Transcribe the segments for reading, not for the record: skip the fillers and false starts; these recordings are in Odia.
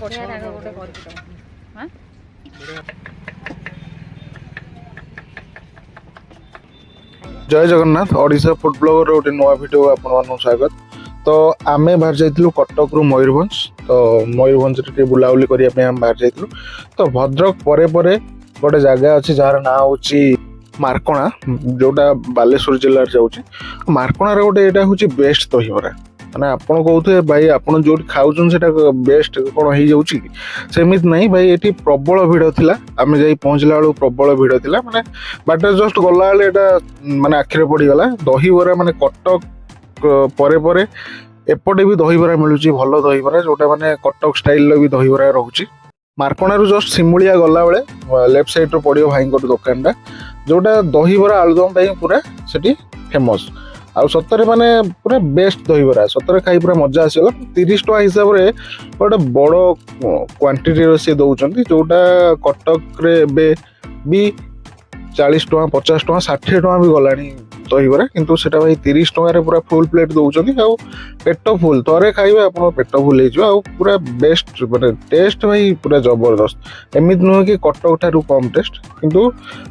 ବଢ଼ିଆ ରାଗ ଗୋଟେ କରିଛି ତମେ। ହାଁ। ଜୟ ଜଗନ୍ନାଥ। ଓଡ଼ିଶା ଫୁଡ୍ ବ୍ଲଗର ଗୋଟେ ନୂଆ ଭିଡ଼ିଓ ଆପଣମାନଙ୍କୁ ସ୍ୱାଗତ। ତ ଆମେ ବାହାରି ଯାଇଥିଲୁ କଟକରୁ ମୟୂରଭଞ୍ଜ। ତ ମୟୂରଭଞ୍ଜରେ ଟିକେ ବୁଲାବୁଲି କରିବା ପାଇଁ ଆମେ ବାହାରି ଯାଇଥିଲୁ। ତ ଭଦ୍ରକ ପରେ ପରେ ଗୋଟେ ଜାଗା ଅଛି, ଯାହାର ନାଁ ହେଉଛି ମାର୍କଣା, ଯୋଉଟା ବାଲେଶ୍ୱର ଜିଲ୍ଲାରେ ଯାଉଛି। ମାର୍କଣାର ଗୋଟେ ଏଇଟା ହେଉଛି ବେଷ୍ଟ ଦହିବରା। ମାନେ ଆପଣ କହୁଥିବେ, ଭାଇ, ଆପଣ ଯୋଉଠି ଖାଉଛନ୍ତି ସେଇଟା ବେଷ୍ଟ କ'ଣ ହେଇଯାଉଛି କି? ସେମିତି ନାହିଁ ଭାଇ। ଏଠି ପ୍ରବଳ ଭିଡ଼ ଥିଲା। ଆମେ ଯାଇ ପହଞ୍ଚିଲା ବେଳକୁ ପ୍ରବଳ ଭିଡ଼ ଥିଲା। ମାନେ ବାଟରେ ଜଷ୍ଟ ଗଲାବେଳେ ଏଇଟା ମାନେ ଆଖିରେ ପଡ଼ିଗଲା ଦହିବରା। ମାନେ କଟକ ପରେ ପରେ ଏପଟେ ବି ଦହିବରା ମିଳୁଛି, ଭଲ ଦହିବରା, ଯୋଉଟା ମାନେ କଟକ ଷ୍ଟାଇଲର ବି ଦହିବରା ରହୁଛି। ମାର୍କଣାରୁ ଜଷ୍ଟ ସିମୁଳିଆ ଗଲାବେଳେ ଲେଫ୍ଟ ସାଇଡ୍ରୁ ପଡ଼ିବ ଭାଇଙ୍କର ଦୋକାନଟା, ଯୋଉଟା ଦହିବରା ଆଳୁଦମ ପାଇଁ ପୁରା ସେଠି ଫେମସ୍। ଆଉ ସତରେ ମାନେ ପୁରା ବେଷ୍ଟ ଦହିବରା। ସତରେ ଖାଇ ପୁରା ମଜା ଆସିଗଲା। 30 ଟଙ୍କା ହିସାବରେ ଗୋଟେ ବଡ଼ କ୍ୱାଣ୍ଟିଟିର ସିଏ ଦେଉଛନ୍ତି, ଯୋଉଟା କଟକରେ ଏବେ ବି 40 ଟଙ୍କା, 50 ଟଙ୍କା, 60 ଟଙ୍କା ବି ଗଲାଣି ଦହିବରା। କିନ୍ତୁ ସେଟା ଭାଇ 30 ଟଙ୍କାରେ ପୁରା ଫୁଲ୍ ପ୍ଲେଟ୍ ଦେଉଛନ୍ତି ଆଉ ପେଟ ଫୁଲ୍। ଥରେ ଖାଇବେ, ଆପଣଙ୍କ ପେଟ ଫୁଲ୍ ହେଇଯିବ। ଆଉ ପୁରା ବେଷ୍ଟ, ମାନେ ଟେଷ୍ଟ ଭାଇ ପୁରା ଜବରଦସ୍ତ। ଏମିତି ନୁହେଁ କି କଟକ ଠାରୁ କମ୍ ଟେଷ୍ଟ। କିନ୍ତୁ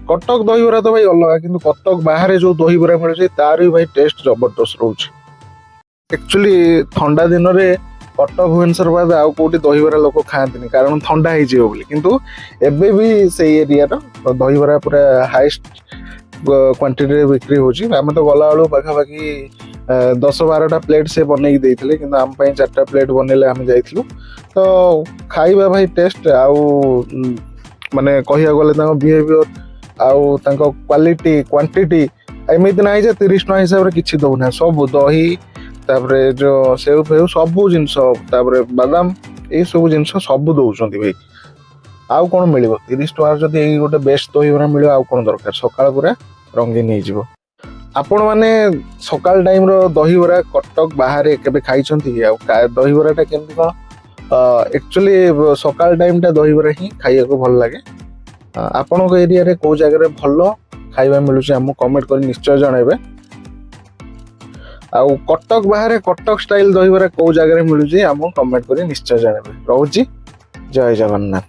କଟକ ଦହିବରା ତ ଭାଇ ଅଲଗା, କିନ୍ତୁ କଟକ ବାହାରେ ଯୋଉ ଦହିବରା ମିଳୁଛି, ତାର ବି ଭାଇ ଟେଷ୍ଟ ଜବରଦସ୍ତ ରହୁଛି। ଆକ୍ଚୁଆଲି ଥଣ୍ଡା ଦିନରେ କଟକ, ଭୁବନେଶ୍ୱର ବାଦ ଆଉ କୋଉଠି ଦହିବରା ଲୋକ ଖାଆନ୍ତିନି, କାରଣ ଥଣ୍ଡା ହେଇଯିବ ବୋଲି। କିନ୍ତୁ ଏବେ ବି ସେଇ ଏରିଆର ଦହିବରା ପୁରା ହାଇଏଷ୍ଟ କ୍ୱାଣ୍ଟିଟିରେ ବିକ୍ରି ହେଉଛି। ଆମେ ତ ଗଲାବେଳକୁ ପାଖାପାଖି 10-12ଟା ପ୍ଲେଟ୍ ସେ ବନେଇକି ଦେଇଥିଲେ, କିନ୍ତୁ ଆମ ପାଇଁ ଚାରିଟା ପ୍ଲେଟ୍ ବନେଇଲେ। ଆମେ ଯାଇଥିଲୁ ତ ଖାଇବା ଭାଇ ଟେଷ୍ଟ ଆଉ ମାନେ କହିବାକୁ ଗଲେ ତାଙ୍କ ବିହେଭିଅର ଆଉ ତାଙ୍କ କ୍ୱାଲିଟି, କ୍ୱାଣ୍ଟିଟି। ଏମିତି ନାହିଁ ଯେ 30 ଟଙ୍କା ହିସାବରେ କିଛି ଦଉନାହାନ୍ତି। ସବୁ ଦହି, ତାପରେ ଯୋଉ ସେଉ ଫେଉ ସବୁ ଜିନିଷ, ତାପରେ ବାଦାମ, ଏଇ ସବୁ ଜିନିଷ ସବୁ ଦଉଛନ୍ତି ଭାଇ। ଆଉ କ'ଣ ମିଳିବ? 30 ଟଙ୍କାରେ ଯଦି ଏଇ ଗୋଟେ ବେଷ୍ଟ ଦହିବରା ମିଳିବ, ଆଉ କ'ଣ ଦରକାର? ସକାଳ ପୁରା ରଙ୍ଗୀନ ହେଇଯିବ। ଆପଣମାନେ ସକାଳ ଟାଇମର ଦହିବରା କଟକ ବାହାରେ କେବେ ଖାଇଛନ୍ତି କି? ଆଉ ଦହିବରାଟା କେମିତି କ'ଣ? ଆକ୍ଚୁଆଲି ସକାଳ ଟାଇମଟା ଦହିବରା ହିଁ ଖାଇବାକୁ ଭଲ ଲାଗେ। ଆପଣଙ୍କ ଏରିଆରେ କୋଉ ଜାଗାରେ ଭଲ ଖାଇବା ମିଳୁଛି, ଆମକୁ କମେଣ୍ଟ କରି ନିଶ୍ଚୟ ଜଣାଇବେ। ଆଉ କଟକ ବାହାରେ କଟକ ଷ୍ଟାଇଲ ଦହିବରା କୋଉ ଜାଗାରେ ମିଳୁଛି, ଆମକୁ କମେଣ୍ଟ କରି ନିଶ୍ଚୟ ଜଣାଇବେ। ରହୁଛି, ଜୟ ଜଗନ୍ନାଥ।